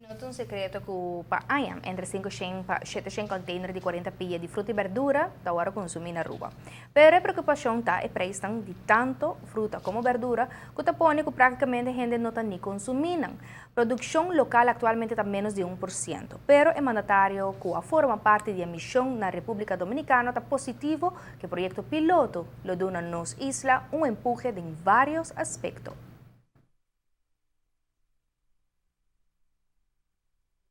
No ta un secreto cu pa aña entre 500 pa 700 container di 40 pia di fruta y berdura ta worde consumi na Aruba. Pero e preocupacion ta e prijsnan di tanto fruta como berdura cu ta pone cu practicamente hende no ta ni consumi nan. Produccion local actualmente ta menos di 1%, pero e mandatario cu a forma parti di e mision na Republica Dominicana ta positivo cu e proyecto piloto lo duna nos isla un empuje den varios aspecto.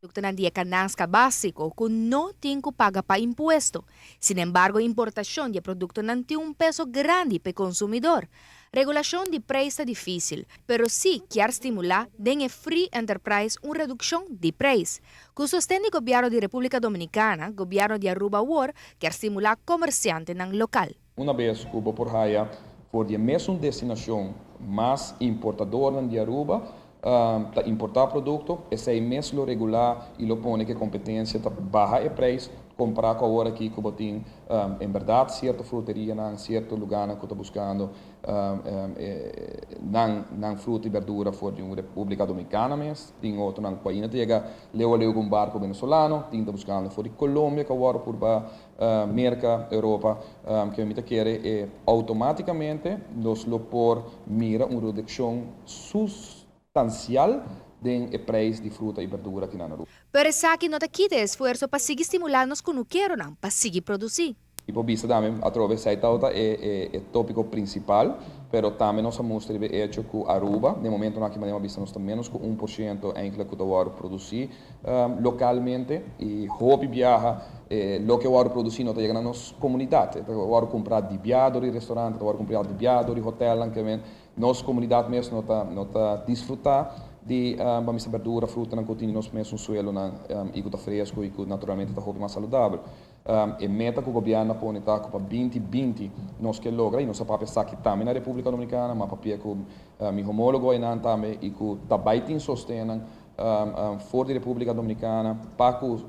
Produktonan di e kanasca básiko ku no tin ku paga pa impuesto. Sinembargo importashon di e produktonan tin un peso grandi pa e konsumidor. Regulashon di preis ta difísil, pero sí kier stimulá den e Free Enterprise un redukshon di preis. Ku sosten di gobièrnu di Repúblika Dominikana, gobièrnu di Aruba awor kier stimulá komersiantenan lokal. Una bes ku bo por haya for di e mesun destinashon mas importadornan di Aruba ta importá produkto, esei mes lo regulá i lo pone ku e kompetensia ta baha e preis kompará ku awor aki ku bo tin en bèrdat sierto fruterianan, sierto lugánan ku ta buskando nan nan fruta i bèrdura for di un Repúblika Dominikana mes, tin otronan ku ainda ta yega leu a leu ku un barko venezolano, tin ta buskando for di Colombia ku awor purba Merka, Europa, ke mi ta kere e outomátikamente nos lo por mira un redukshon sustansial den e preis di fruta i berdura aki na Aruba. Pero esaki no ta kita e esfuerso pa sigui stimulá nos kunukeronan pa sigui produsí. Mi por bisa tambe atrobe esei tabata e tópiko prinsipal, pero tambe nos a mustra riba e echo ku Aruba, den momentonan aki manera mi a bisa nos ta ménos ku 1% enkele ku ta wòrdu produsí lokalmente i hopi biaha loke wòrdu produsí no ta yega na nos komunidat. E ta wòrdu kumprá di bia dor di restorant, e ta wòrdu kumprá di bia dor di hotèlnan ke men nos komunidat mes no ta no ta disfrutá di pa mester bèrdura, frutanan ku tin di nos mesun suelonan i ku ta fresku i ku naturalmente ta hopi mas saludabel. E meta ku gobièrnu a pone ta ku pa 2020 nos ke logra i nos a papia esaki tambe na Repúblika Dominikana, mi a papia ku mi homólogo einan tambe i ku ta bai tin sostennan for di Repúblika Dominikana pa ku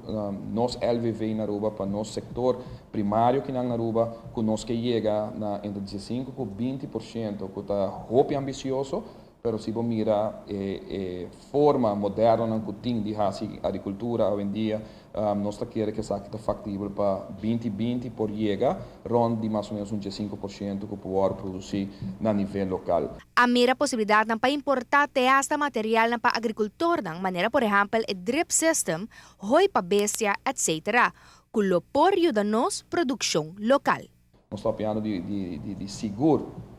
nos LVV na Aruba, pa nos sektor primario kinan na Aruba ku nos ke yega na entre 15 ku 20% ku ta hopi ambisioso. Pero si bo mira e e forma modernonan ku tin di hasi agrikultura awendia, nos ta kere ku esaki ta faktibel pa 2020 por yega rònt di mas o ménos un 15% ku por wòrdu produsí na nivel lokal. A mira posibilidatnan pa importá te asta materialnan pa agrikultornan, manera por ehèmpel e drip system, hoi pa bestia, etc. Ku lo por yuda nos produkshon lokal. Nos ta papiando di sigur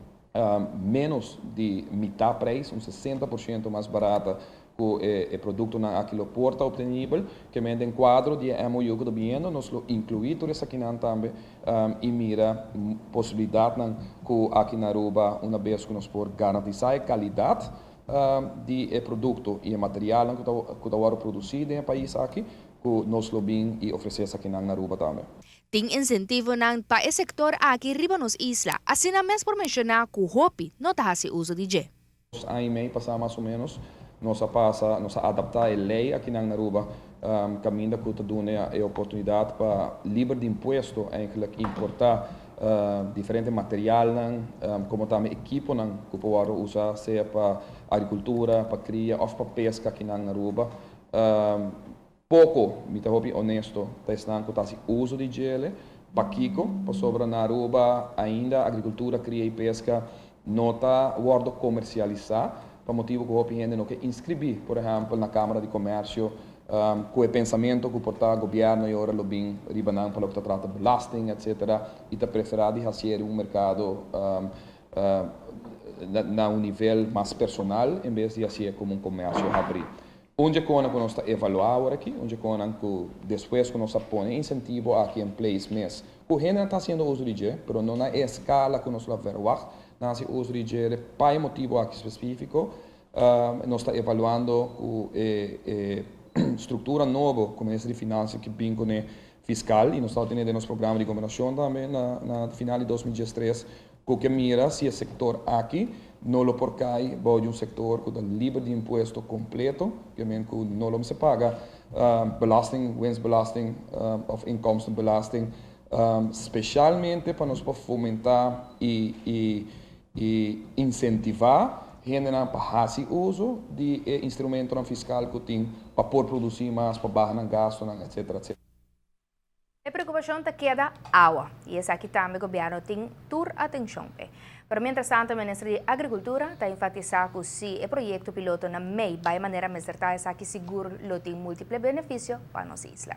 ménos di mitá preis, un 60% mas barata ku e produktonan aki lo por ta optenibel. Ke men den kuadro di e MOU ku ta biniendo nos lo inkluí tur esakinan tambe i mira posibilidatnan ku aki na Aruba una bes ku nos por garantisá e kalidat di e produkto i e materialnan ku ta wòrdu produsí den e pais aki ku nos lo bin i ofresé esakinan na Aruba tambe. Tin insentivonan pa e sektor aki riba nos isla, asina mes por menshoná ku hopi no ta hasi uso di dje. 2 aña i mei pasá mas o ménos nos a pasa, nos a adaptá e lei akinan na Aruba kaminda ku ta duna e oportunidat pa liber di impuesto eigenlijk importá diferente materialnan komo tambe ekiponan ku por wòrdu usá sea pa agrikultura, pa kria òf pa peska akinan na Aruba. Poko, mi ta hopi honesto, ta esnan ku ta hasi uso di djele. Pakiko? Pasobra na Aruba ainda agrikultura, kria i peska no ta wòrdu komersialisá pa motibu ku hopi hende no ke inskribí, por ehèmpel na Kámara di Komèrsio, ku e pensamentu ku por ta gobièrnu i ora lo bin riba nan pa loke ta trata belasting etsetera i ta preferá di hasié riba un merkado na un nivel mas personal en bes di hasié komo un komèrsio habrí. Un dje konan ku nos ta evaluá awor aki, un dje konan ku despues ku nos a pone e insentivo aki en place mes, ku hendenan ta hasiendo uso di dje, pero no na e eskala ku nos lo a verwagt nan hasi uso di dje pa e motibu aki spesífiko, nos ta evaluando ku e e struktura nobo ku Minister di Finansia ke bin kuné fiskal i nos ta tene den nos programa di gobernashon tambe na na final di 2013 ku ke mira si e sektor aki no lo por kai bou di un sektor ku ta liber di impuesto kompleto, ke men ku no lo mester paga belasting, winstbelasting òf inkomstenbelasting, spesialmente pa nos por fomentá i i i insentivá hendenan pa hasi uso di e instrumentonan fiskal ku tin. pa por produci mas, pa baha nan gasto, etc. Etc. E preocupacion ta keda awa y esaki tambe gobierno tin tur atencion. Pero mientras tanto, e Minister di Agricultura ta enfatisa cu si e proyecto piloto na Mey bay manera mester ta, esaki sigur lo tin multiple beneficio pa nos isla.